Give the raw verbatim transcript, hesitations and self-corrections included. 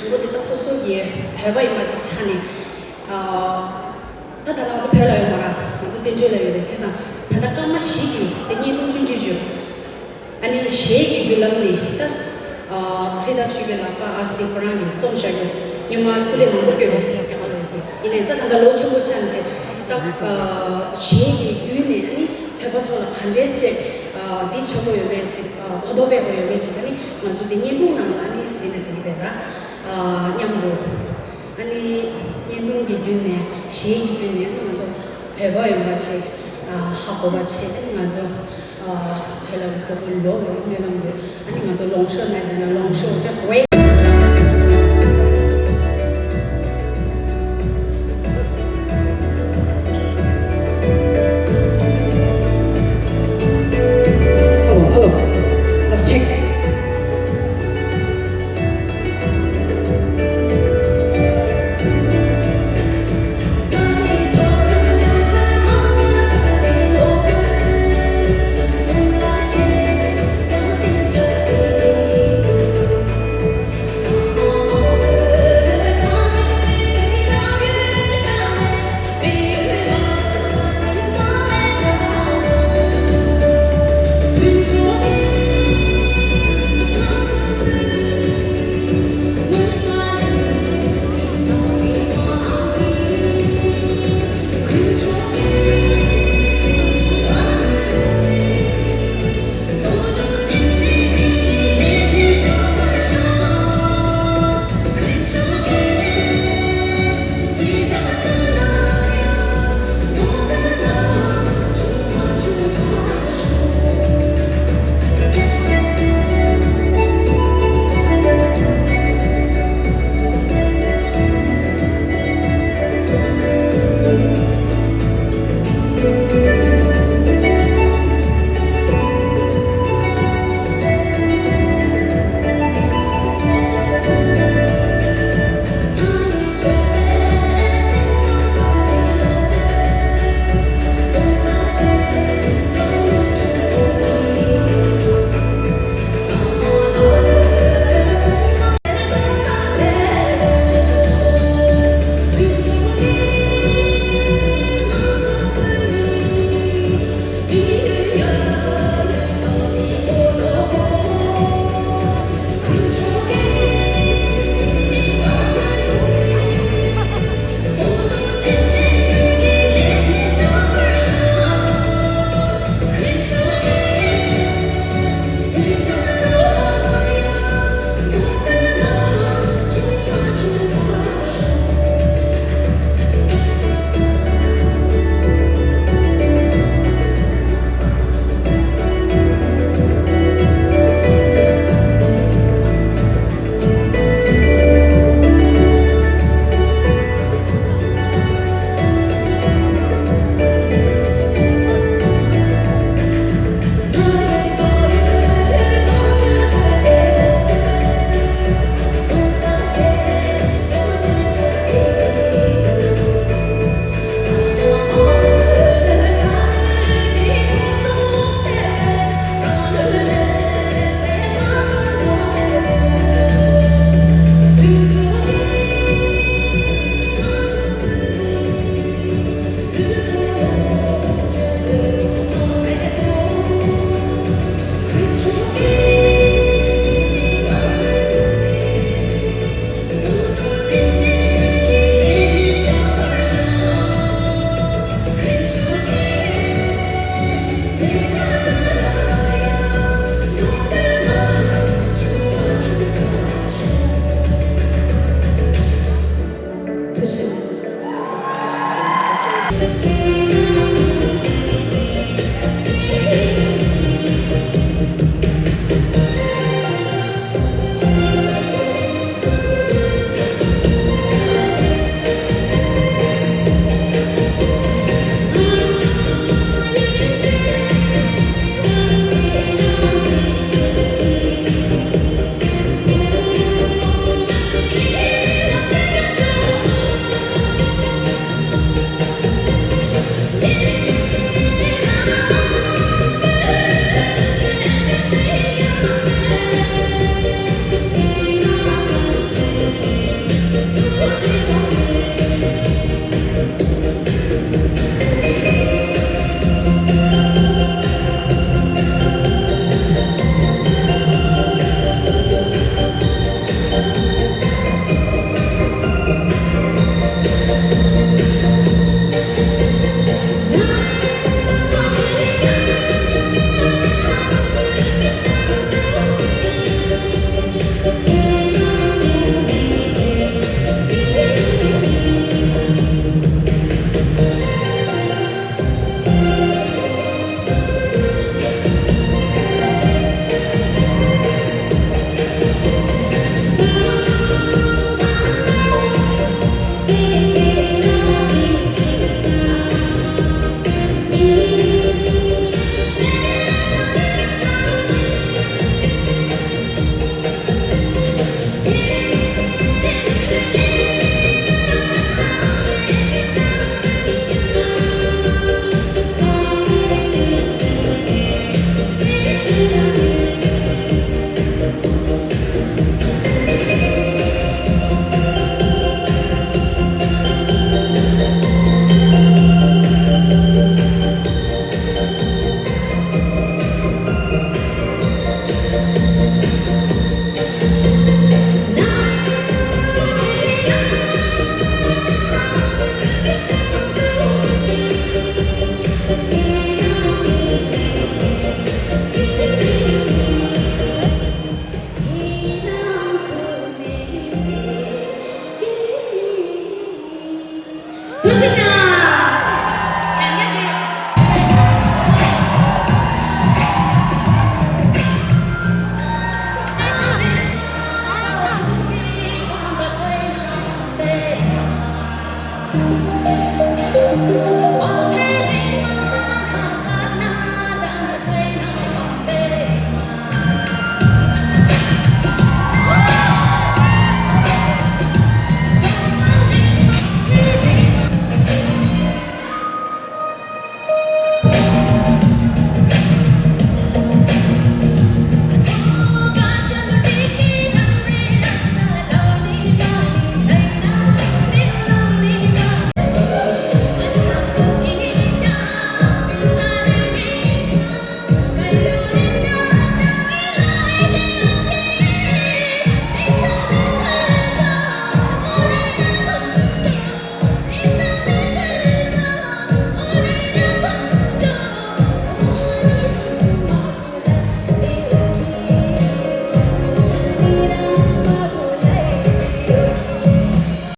མགོ་དེ་ད་སོ་སོ་གི་བོད་པ་ཡིན་པ་ཅིག་ཆགས་ནས། ཨ། ད་ད་ལྟ་ང་ཚོ་བོད་ལ་ཡོད་མ་རེད། ང་ཚོ་བཙན་བྱོལ་ལ་ཡོད་རེད། བྱས་ཙང་ད་ལྟ་སྐར་མ་བཞི་གི་དེ་བརྙན་ཐུང་ཆུང་ཆུང་ཞིག་ཨ་ནི་གཞས་ཀྱི་བརྒྱུད་ལམ་ནས་ད། ཨ། རི་དྭགས་ཆོས་རྒྱལ་ལགས་པ་ཨར་སི་ཁོ་རང་གིས་རྩོམ་བཞག་རྒྱུ་སྔོན་མ་སྐུ་ལས་མང་པོ་བསྐྱོན་པའི་རྒྱ་གར་ལ་ཡོད་དུས་ཡིན་ནའི་ད་ད་ལྟ་ལོ་ཆེན་པོ་ཆགས་ནས་བྱས་ད། ཨ། གཞས་ཀྱི་བརྒྱུད་ནས་ཨ་ནི་བོད་པ་ཚོ་ལ་ག་འདྲས་ཞིག་ཨ། འདི་ཆོག་གི་ཡོད་མེད་ཅིག་ཨ། གོ་རྟོགས་སྤེལ་དགོས་ཡོད་མེད་ཅིག་ཨ་ནི་ང་ཚོ་འདི་བརྙན་ཐུང་ནང་ལ་ཨ་ནི་གཟིགས་ན་འགྲིག་གི་རེད་ད། ཨ། མཉམ་དུ། ཨ་ནི་བརྙན་ཐུང་གི་བརྒྱུད་ནས་གཞས་ཀྱི་བརྒྱུད་ནས་ཨ་ནི་ང་ཚོ་བོད་པ་ཡོང་བ་བྱས། ཨ། ཧ་གོ་བ་བྱས། ཨ་ནི་ང་ཚོ་ཨ། བོད་ལ་གོ་བོ་ལོ་བའི་སྨོན་ལམ་ཡོད། ཨ་ནི་ང་ཚོ་ལོངས་ཤོག་ན་ཡང་ན་ལོངས་ཤོག just wait